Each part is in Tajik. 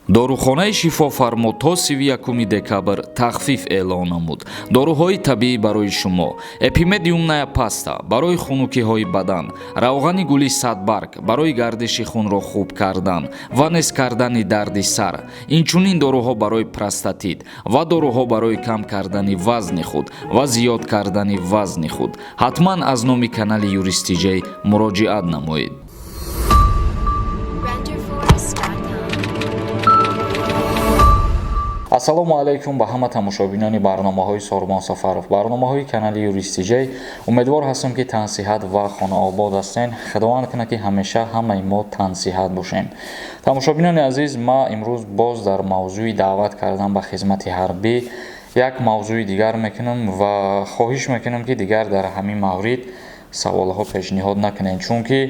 Дорухонаи Шифофармо то 31 декабр тахфиф эълон намуд. Доруҳои табиӣ барои шумо: Эпимедиумная паста барои хунукиҳои бадан, равғани гули садбарг барои гардиши хунро хуб кардан ва нез кардани дарди сар, инчунин доруҳо барои простатит ва доруҳо барои кам кардани вазни худ ва зиёд кардани вазни худ. Ҳатман аз номи канали Юристиҷей муроҷиат намоед. Renderforest.com. Ассалому алайкум ба ҳама тамошобинони барномаҳои Сорбон Сафаров, барномаҳои канали Юристиҷей. Умедвор ҳастам, ки тансиҳат ва хонаобод ҳастен. Худованд кунад, ки ҳамеша ҳамаи мо тансиҳат бошем. Тамошобинони азиз, ма имрӯз боз дар мавзӯи даъват кардан ба хизмати ҳарбӣ як мавзӯи дигар мекунам ва хоҳиш мекунам, ки дигар дар ҳамин маврид саволҳо пешниҳод накунед, чунки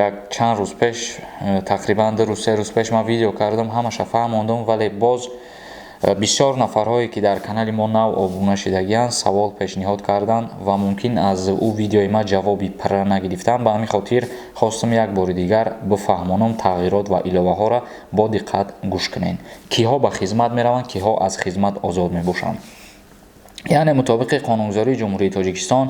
як чанд рӯз пеш, тақрибан 2 рӯз, 3 рӯз пеш ман видео кардам, ҳамаша фаҳмондам, вале боз бисёр нафарҳое, ки дар канали мо нав обуна шидагианд, савол пешниҳод карданд ва мумкин аз ӯ видеои ма ҷавоби пурра нагирифтанд. Ба ҳамин хотир хостам як бори дигар бифаҳмонам. Тағйирот ва иловаҳоро бо диққат гӯш кунед: киҳо ба хизмат мераванд, киҳо аз хизмат озод мебошанд. Яъне мутобиқи қонунгузории Ҷумҳурии Тоҷикистон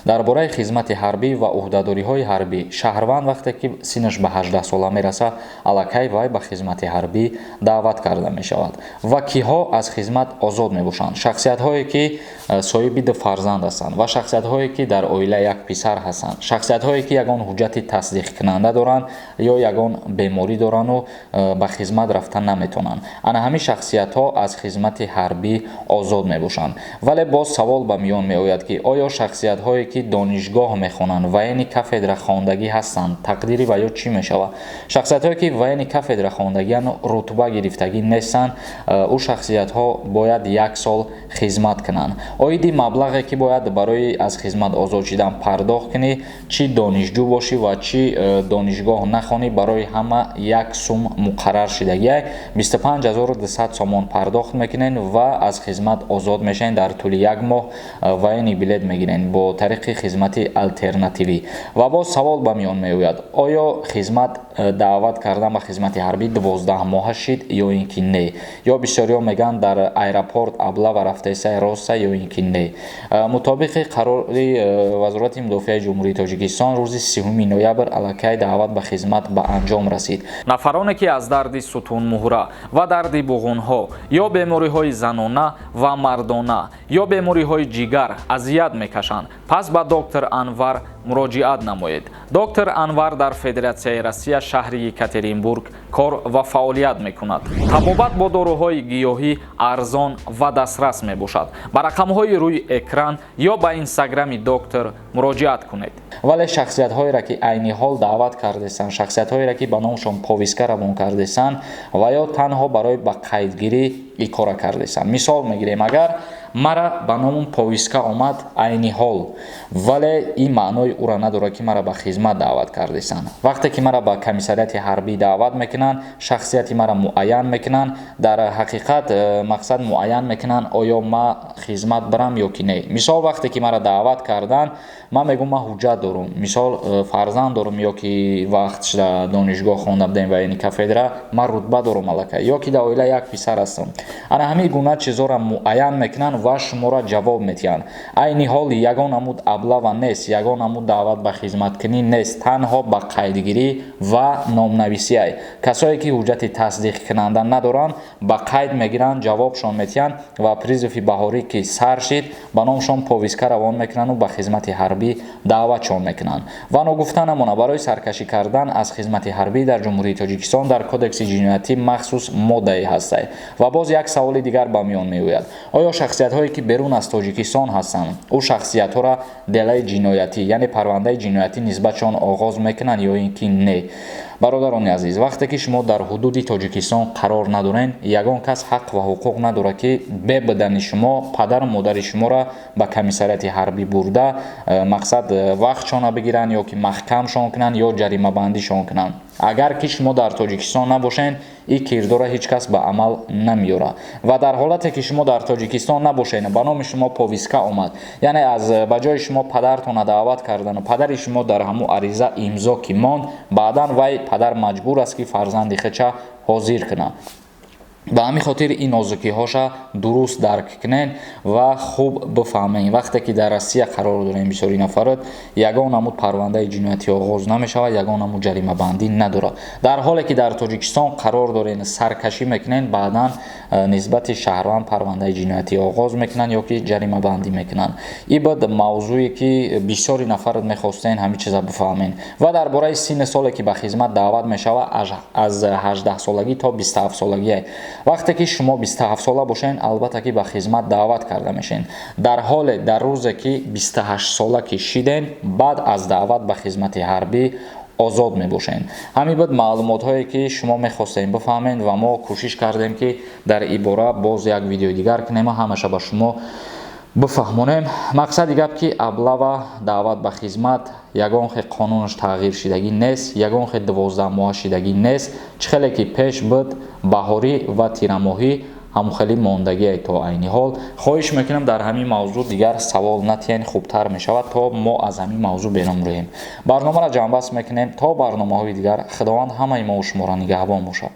дар бораи хизмати ҳарбӣ ва ӯҳдадориҳои ҳарбӣ, шаҳрванд вақте ки синнаш ба 18 сола мерасад, аллакай вай ба хизмати ҳарбӣ даъват карда мешавад. Ва киҳо аз хизмат озод мебошанд? Шахсиятҳое, ки соҳиби ду фарзанд ҳастанд ва шахсиятҳое, ки дар оила як писар ҳастанд, шахсиятҳое, ки ягон ҳуҷҷати тасдиқкунанда доранд ё ягон беморӣ дорану ба хизмат рафта наметавонанд, ана ҳамин шахсиятҳо аз хизмати ҳарбӣ озод мебошанд. Вале боз савол ба миён меояд, ки оё шахсиятҳое, ки донишгоҳ мехонанд, военный кафедра хондагӣ ҳастанд, тақдири ва ё чӣ мешавад? Шахсиятҳое, ки военный кафедра хондагианд, рутба гирифтагӣ нестанд, ӯ шахсиятҳо бояд як сол хизмат кунанд. Оиди маблағе, ки бояд барои аз хизмат озод шудан пардохт кунӣ, чӣ донишҷӯ бошӣ ва чӣ донишгоҳ нахонӣ, барои ҳама як сум муқаррар шидагиай: 25 200 сомон пардохт мекунед ва аз хизмат озод мешавед. Дар тӯли як моҳ военный билет мегиред бо тариқи хизмати алтернативӣ. Ва боз савол ба миён меояд: оё хизмат даъват кардан ба хизмати ҳарбӣ 12 моҳа шид ё ин ки не? Ё бисёриҳо мегӯянд, дар аэропорт облава рафтаисай, роста ё ин ки не? Мутобиқи қарори Вазорати мудофиаи Ҷумҳурии Тоҷикистон, рӯзи 30 ноябр аллакай даъват ба хизмат ба анҷом расид. Нафароне, ки аз дарди сутунмуҳра ва дарди буғунҳо ё бемориҳои занона ва мардона ё бемориҳои ҷигар азият мекашанд, пас ба доктор Анвар муроҷиат намоед. Доктор Анвар дар Федератсияи Россия, шаҳри Екатеринбург кор ва фаъолият мекунад. Табобат бо доруҳои гиёҳӣ арзон ва дастрас мебошад. Ба рақамҳои рӯи экран ё ба инстаграми доктор муроҷиат кунед. Вале шахсиятҳоеро, ки айни ҳол даъват кардесанд, шахсиятҳоеро, ки ба номшон повестка равон кардесанд ва ё танҳо барои ба қайдгирӣ икора кардесанд. Мисол мегирем: агар мара ба номум повестка омад айни ҳол, вале ин маънои ӯра надорад, ки мара ба хизмат даъват кардесанд. Вақте ки мара ба комиссариати ҳарбӣ даъват мекунанд, шахсияти мара муайян мекунанд, дар ҳақиқат мақсад муайян мекунанд, оё ма хизмат барам ё ки не. Мисол, вақте ки мара даъват карданд, ман мегӯм, ман ҳуҷҷат дорум, мисол, фарзанд дорум, ё ки вақт шуда донишгоҳ хонда будем, военный кафедра, ман рутба дорум аллакай, ё ки дар оила як писар ҳастам. Ана ҳамин гуна чизҳоро муайян мекунанд ва шуморо ҷавоб медиҳанд. Айни ҳол ягон намуд облава нест, ягон намуд даъват ба хизматкунӣ нест, танҳо ба қайдгирӣ ва номнависиай. Касое, ки ҳуҷҷати тасдиқкунанда надоранд, ба қайд мегиранд, ҷавобшон медиҳанд ва призыв и баҳорӣ ки сар шид, ба номшон повестка равон мекунанду ба хизмати ҳарбӣ даъватшон мекунанд. Ва ногуфта намона, барои саркашӣ кардан аз хизмати ҳарбӣ дар Ҷумҳурии Тоҷикистон дар Кодекси ҷиноятӣ махсус моддае ҳастад. Ва боз як саволи дигар ба миён меояд: оё шахсиятҳое, ки берун аз Тоҷикистон ҳастанд, ӯ шахсиятҳоро дело и ҷиноятӣ, яъне парвандаи ҷиноятӣ нисбатшон оғоз мекунанд ё ин ки не? Бародарони азиз, вақте ки шумо дар ҳудуди Тоҷикистон қарор надоред, ягон кас ҳақ ва ҳуқуқ надорад, ки бе бидани шумо падару модари шуморо ба комиссариати ҳарбӣ бурда, мақсад, вақтшона бигиранд ё ки маҳкамшон кунанд ё ҷаримабандишон кунанд. Агар ки шумо дар Тоҷикистон набошед, ин кирдорро ҳеҷ кас ба амал намеёрад. Ва дар ҳолате ки шумо дар Тоҷикистон набошед, ба номи шумо повестка омад, яъне аз ба ҷои шумо падартона даъват кардану падари шумо дар ҳамун ариза имзо ки монд, баъдан вай Падар маҷбур аст, ки фарзанди худша ҳозир кунад. Ба ҳамин хотир ин нозукиҳоша дуруст дарк кунен ва хуб бифаҳмем. Вақте ки дар Россия қарор дорем, бисёри нафарот ягон намуд парвандаи ҷиноятӣ оғоз намешавад, ягон намуд ҷаримабандӣ надорад. Дар ҳоле ки дар Тоҷикистон қарор дорен, саркашӣ мекунен, баъдан нисбати шаҳрванд парвандаи ҷиноятӣ оғоз мекунанд ё ки ҷаримабандӣ мекунанд. Ин буд мавзӯе, ки бисёри нафарот мехостен ҳамин чиза бифаҳмем. Ва дар бораи синни соле, ки ба хизмат даъват мешавад, аз 18 солагӣ то 27 солагӣ. Вақте ки шумо 27 сола бошед, албатта ки ба хизмат даъват карда мешавед. Дар ҳоле дар рӯзе ки 28 сола ки шиден, баъд аз даъват ба хизмати ҳарбӣ озод мебошед. Ҳамин буд маълумотҳое, ки шумо мехостем бифаҳмед, ва мо кӯшиш кардем, ки дар ин бора боз як видеои дигар кунем ва ҳамаша ба шумо бифаҳмонем. Мақсади гап, ки облава, даъват ба хизмат ягон хел қонунаш тағйир шидагӣ нест, ягон хел 12 моҳа шидагӣ нест. Чӣ хеле ки пеш буд, баҳорӣ ва тирамоҳӣ, ҳамон хеле мондагие то айни ҳол. Хоҳиш мекунам, дар ҳамин мавзӯъ дигар савол натиҳен, хубтар мешавад, то мо аз ҳамин мавзӯъ берун рӯем. Барномаро ҷамъбаст мекунем. То барномаҳои дигар Худованд ҳамаи мову шуморо нигаҳбон бошад.